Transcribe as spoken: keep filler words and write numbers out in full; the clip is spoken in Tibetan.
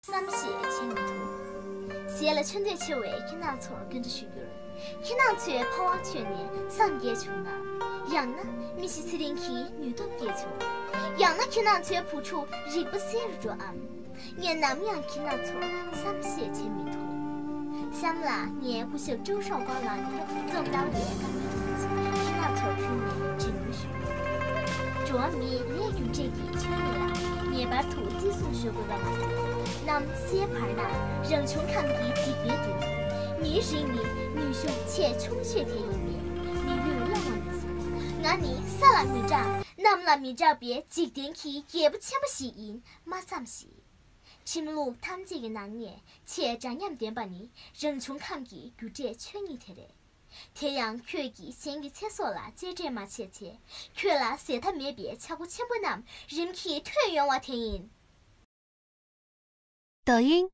བསམ་ཞེས་བྱེད་མི་ཐུབ། ཟས་ལ་ཆེ་འདོད་ཆེ་བའི་ཁྱེད་རང་ཚོར་བཀའ་འདྲི་ཞུ་རྒྱུར། ཁྱེད་རང་ཚོའི་ཕ་བོང་ཁྱོད་ནས་སངས་རྒྱས་བྱུང་ངམ། ཡང་ན་མི་ཤི་ཚེ་རིང་གི་ནུས་སྟོབས་སྐྱེས་བྱུང་། ཡང་ན་ཁྱེད་རང་ཚོའི་བུ་ཕྲུག་རིག་པ་གསལ་རུ་འགྲོ་འམ། ངས་ནམ་ཡང་ཁྱེད་རང་ཚོར་བསམ་ཤེས་བྱེད་མི་ཐུབ། གཤམ་ལ་ངས་སྐུ་ཞབས་ཀྲོའུ་ཧྲའོ་ཀོང་ལགས་ནས་རྩོམ་སྟངས་པའི་བཀའ་མོལ་དེ་ཚོ་ཁྱེད་རང་ཚོར་ཕུལ་ནས་བྲིས་མོལ་ཞུ། འགྲོ་བ་མིའི་ལས་རྒྱུ་འབྲས་ཀྱི་ཆོས་ཉིད་ལ་ངེས་པར་དུ་བརྩི་སྲུང་ཞུ་དགོས་པ་མ་ཟད། གནམ་སའི་བར་ན་རང་བྱུང་ཁམས་ཀྱི་འཇིག་རྟེན་དུ། མིའི་རིགས་ནི་ནུས་ཤུགས་ཆེས་ཆུང་ཤོས་དེ་ཡིན་པས་མི་ལུས་བླང་བ་མི་བཟུང་། ང་ནི་ས་ལ་མི་སྐྲག་གནམ་ལ་མི་སྐྲག་པའི་འཇིག་རྟེན་གྱི་རྒྱལ་པོ་ཆེན་པོ་ཞིག་ཡིན་མ་བསམ་ཞིག། ཁྲིམས་ལུགས་ཐམས་ཅད་ཀྱི་ནང་ནས་ཆེས་འདྲ་མཉམ་ལྡན་པ་ནི་རང་བྱུང་ཁམས་ཀྱི་རྒྱུ་འབྲས་ཆོས་ཉིད་དེ་རེད། དེ་ཡང་ཁྱོད་ཀྱིས་གཞན་གྱི་ཚེ་སྲོག་ལ་གཅེས་སྤྲས་མ་བྱས་ཚེ། ཁྱོད་ལ་ཟད་མཐའ་མེད་པའི་ཆག་སྒོ་ཆེན་པོ་རྣམས་རིམ་གྱིས་ཐོན་ཡོང་བ་དེ་ཡིན། 抖音